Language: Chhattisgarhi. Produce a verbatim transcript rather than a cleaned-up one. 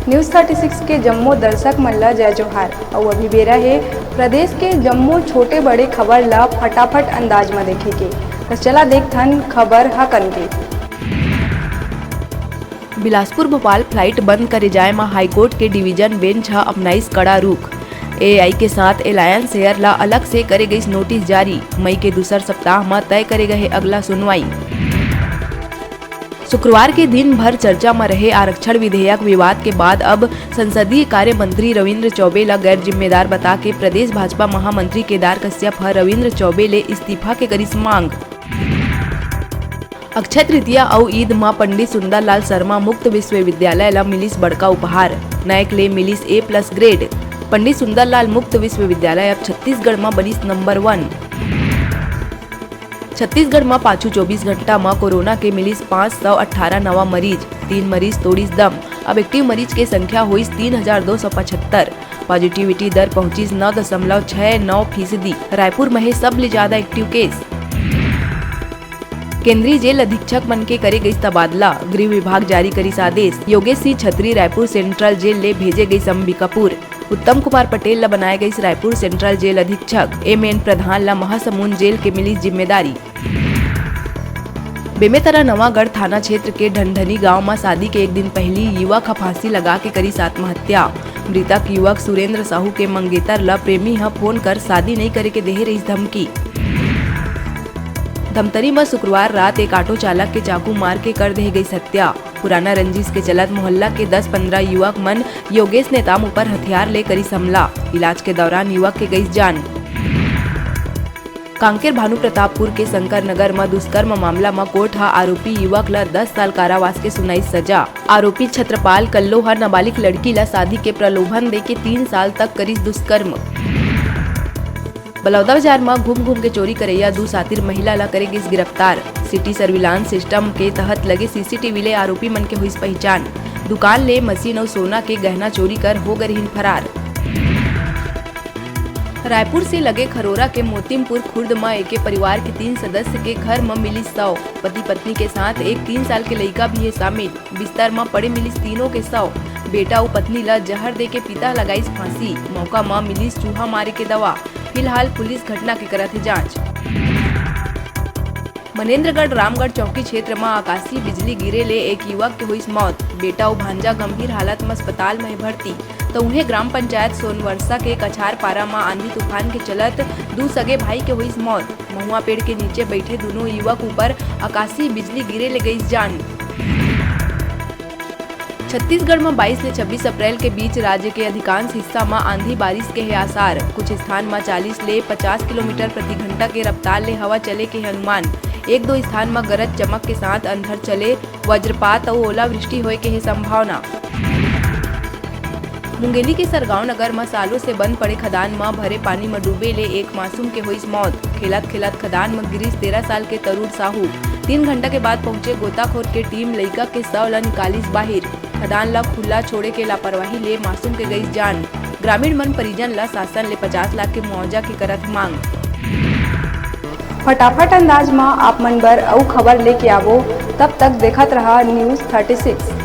News thirty six के जम्मो दर्शक मन ला जय जोहार। अउ अभी बेरा हे प्रदेश के जम्मो छोटे बड़े खबर ला फटाफट अंदाज म देखे के। त चला देखथन खबर हकन के। बिलासपुर भोपाल फ्लाइट बंद करे जाए म हाईकोर्ट के डिवीजन बेंच ह अपनाइस कड़ा रुख। एआई के साथ एलायंस एयर ला अलग से करे गइस नोटिस जारी। मई के दूसर सप्ताह म तय करे गए हे अगला सुनवाई। शुक्रवार के दिन भर चर्चा म रहे आरक्षण विधेयक विवाद के बाद अब संसदीय कार्य मंत्री रविंद्र चौबे ल गैर जिम्मेदार बता के प्रदेश भाजपा महामंत्री केदार कश्यप ह रविंद्र चौबे ले इस्तीफा के करिस मांग। अक्षय तृतीया अउ ईद म पंडित सुंदरलाल शर्मा मुक्त विश्वविद्यालय ल मिलिस बड़का उपहार, नैक ले मिलिस ए प्लस ग्रेड। पंडित सुंदरलाल मुक्त विश्वविद्यालय अब छत्तीसगढ़ म बनिस नंबर वन। छत्तीसगढ़ म पाछू चौबीस घंटा म कोरोना के मिलिस पाँच सौ अट्ठारह नवा मरीज, तीन मरीज तोड़िस दम। अब एक्टिव मरीज के संख्या होइस तीन हजार दो सौ पचहत्तर। पॉजिटिविटी दर पहुंचिस नौ दशमलव छह नौ फीसदी। रायपुर म हे सबले ज्यादा एक्टिव केस। केंद्रीय जेल अधीक्षक मन के करे गइस तबादला, गृह विभाग जारी करिस आदेश। योगेश सिंह छत्री रायपुर सेंट्रल जेल ले भेजे गइस अंबिकापुर। उत्तम कुमार पटेल ल बनाए गइस रायपुर सेंट्रल जेल अधीक्षक। एम एन प्रधान ल महासमुंद जेल के मिलिस जिम्मेदारी। बेमेतरा नवागढ़ थाना क्षेत्र के ढनढनी गांव म शादी के एक दिन पहिली युवक ह फांसी लगा के करिस आत्महत्या। मृतक युवक सुरेंद्र साहू के मंगेतर ल प्रेमी ह फोन कर शादी नइ करे के देहे रहिस धमकी। धमतरी म शुक्रवार रात एक ऑटो चालक के चाकू मार के कर देहे गइस हत्या। पुराना रंजिश के चलत मोहल्ला के दस पंद्रह युवक मन योगेश नेताम ऊपर हथियार ले करिस हमला। इलाज के दौरान युवक के गइस जान। कांकेर भानु प्रतापपुर के शंकर नगर म दुष्कर्म मामला म कोर्ट ह आरोपी युवक ल दस साल कारावास के सुनाइस सजा। आरोपी छत्रपाल कल्लो ह नाबालिग लड़की ल शादी के प्रलोभन देके तीन साल तक करिस दुष्कर्म। बलौदाबाजार म घूम घूम के चोरी करइया दू सातिर महिला ल करे गिस गिरफ्तार। सिटी सर्विलांस सिस्टम के तहत लगे सीसीटीवी ले आरोपी मन के होइस पहिचान। दुकान ले मशीन अउ सोना के गहना चोरी कर हो गे रिहिन फरार। रायपुर से लगे खरोरा के मोतिमपुर खुर्द म एके परिवार के तीन सदस्य के घर म मिलिस शव। पति पत्नी के साथ एक तीन साल के लइका भी हे शामिल। बिस्तर म पड़े मिलिस तीनों के शव। बेटा अउ पत्नी ल जहर देके पिता लगाइस फांसी। मौका म मिलिस चूहा मारे के दवा। फिलहाल पुलिस घटना के करत हे जांच। मनेंद्रगढ़ रामगढ़ चौकी क्षेत्र म आकाशीय बिजली गिरे ले एक युवक के होइस मौत। बेटा अउ भांजा गंभीर हालत म अस्पताल म हे भर्ती। त उहें ग्राम पंचायत सोनवर्षा के कछारपारा म आंधी तूफान के चलत दू सगे भाई के होइस मौत। महुआ पेड़ के नीचे बइठे दूनों युवक ऊपर आकाशीय बिजली गिरे ले गइस जान। छत्तीसगढ़ म बाईस ले छब्बीस अप्रैल के बीच राज्य के अधिकांश हिस्सा म आंधी बारिश के हे आसार। कुछ स्थान म चालीस ले पचास किलोमीटर प्रति घंटा के रफ्तार ले हवा चले के हे अनुमान। एक दो स्थान म गरज चमक के साथ अंधड़ चले, वज्रपात अउ ओलावृष्टि होए के हे संभावना। मुंगेली के सरगांव नगर म सालों से बंद पड़े खदान म भरे पानी म डूबे ले एक मासूम के होइस मौत। खेलत खेलत खदान म गिरिस तेरह साल के तरुण साहू। तीन घंटा के बाद पहुंचे गोताखोर के टीम लइका के शव ल निकालिस बाहिर। खदान ल खुला छोड़े के लापरवाही ले मासूम के गइस जान। ग्रामीण मन परिजन ल शासन ले पचास लाख के मुआवजा के करत मांग। फटाफट अंदाज म आप मन बर अउ खबर लेके आवो, तब तक देखत रहा News thirty six।